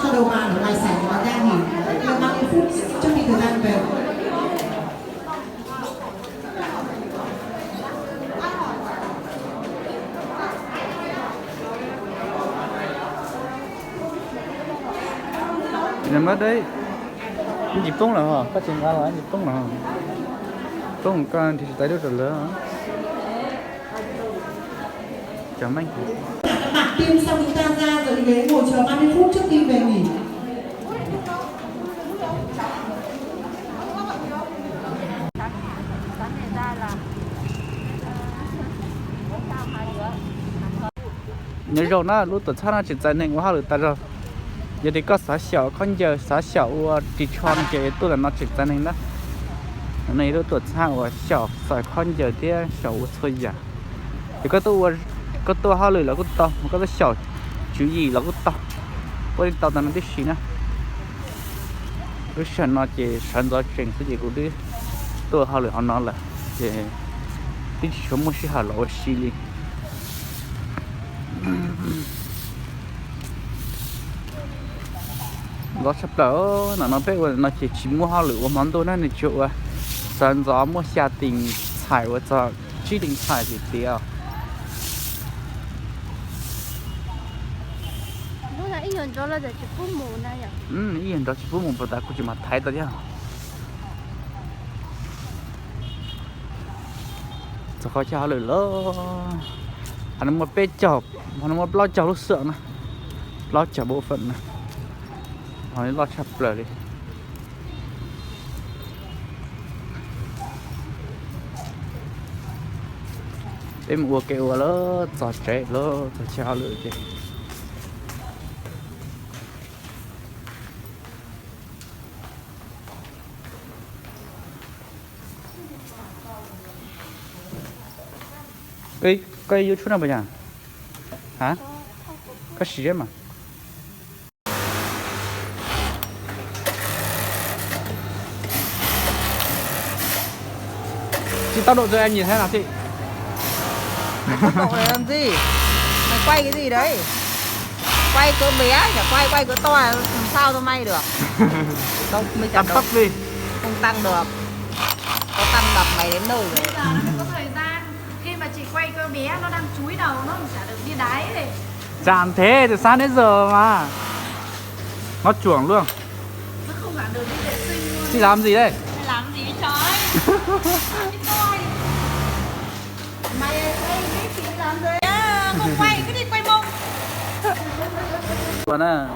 Cho đầu vào để ngoài sảnh người ta đang nghỉ. Tầm ba mươi phút trước khi thời gian về. Nws muab deb, ntsis poob lawm hos, koj tsis nqa los ntsis poob lawm. Poob koj nrhiav tsis tau ib lub rau lawv. Cov meej. Bạn tiêm xong chúng ta ra rồi thì ghế ngồi chờ ba mươi phút trước khi về nghỉ. Nyob zoo na, lub tuam txhab no tseem txais neeg ua hauj lwm tas zog. Yog tias koj xav xyaum khaub ncaws, xav xyaum ua ris tsho no ces tuaj ntawm no tseem txais neeg na. No yog lub tuam txhab uas xyaum xaws khaub ncaws thiab xyaum ua txhua yam. Ces koj tuaj ua, koj tuaj hauj lwm los kuj tau, koj tuaj xyaum tswv yim los kuj tau, ua li tau tas no tib si na. Lub sij hawm no ces sawv ntxov tsees xwb ces kuv twb tuaj hauj lwm hauv no lawm ces twb tsis tshua muaj sij hawm los ua si li. Ntxov tshaj plaws, ntawm no peb ua no ces tsis muaj hauj lwm ua hmo ntuj na, nws tsuas ua sawv ntxov muaj xya tis ntxhais ua txog tsib tis ntxhais tiag tiag. Ib yam nrov tsis pub mus, puas tas kuv tsis mam thaiv tau thiab. Txog qhov chaw hauj lwm lawm, hauv no muaj peb caug, hauv no muaj plaub caug lub xwm na, plaub caug bộ phận na, hauv no loj tshaj plaws li. Peb mus ua ke ua lawm, txog tsev lawm, txog chaw hauj lwm ces. Ê, koj yuav tshuaj no puas yog? Hả? Koj siv mas. Chị tốc độ cho em nhìn thế nào chị? Tốc độ này làm gì? Mày quay cái gì đấy? Quay cỡ bé, chả quay, quay cỡ to làm sao cho may được. Tốc mới chả Tăng tốc đi. Không tăng được. Có tăng đập mày đến nơi rồi. Bây giờ nó mới có thời gian. Khi mà chị quay cỡ bé nó đang chúi đầu, nó chả được như đáy này. Chả thế, từ sáng đến giờ mà. Nó chuẩn luôn. Nó không hẳn được đi vệ sinh luôn. Chị làm gì đây? Mày làm gì trời? Mày quay cái chị làm gì? À, không quay, cứ đi quay mông. Đùa nè.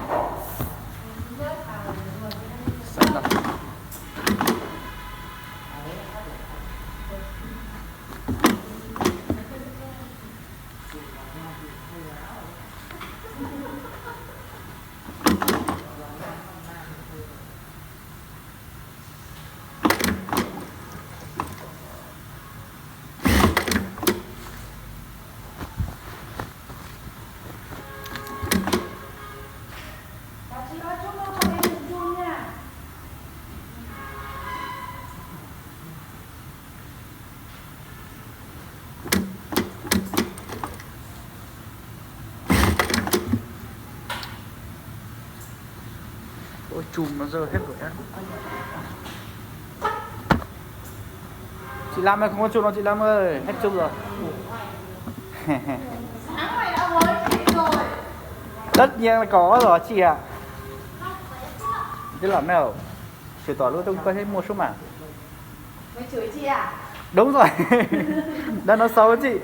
Ôi, chùm nó dơ hết rồi á. Chị Lam ơi, không có chùm đâu chị Lam ơi, hết chùm rồi. Tất nhiên là có rồi chị ạ. Chứ làm nào. Sửa tỏ luôn, tôi có thấy mua số mà. Mày chửi chị à? Đúng rồi. Đã nói xấu với chị.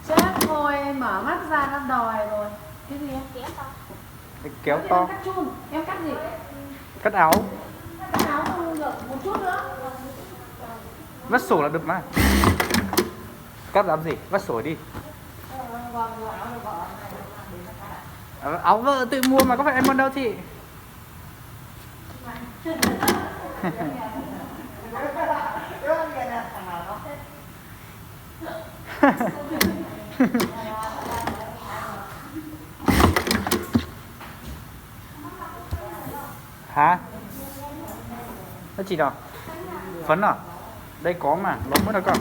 Chết thôi, mở mắt ra nó đòi rồi. Cái gì em? Kéo to. Em cắt chun, em cắt gì? Cắt áo. Cắt áo không được, một chút nữa. Vắt sổ là được mà. Cắt làm gì? Vắt sổ đi. Ờ, vâng, vâng, áo được bỏ ở ngoài, để nó cắt ạ. Ờ, áo vợ tự mua mà có phải em mua đâu chị. Hả? Nói gì đó? Phấn à? Đây có mà, lột mứt cho con.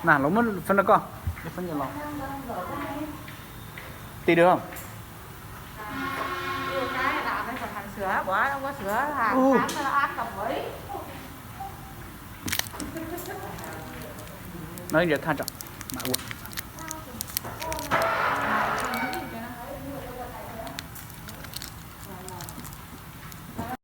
Nào, lột mứt phấn cho con. Eb, phab nyaj los, ti dua. Nov ib nta thaj tso, mam ua.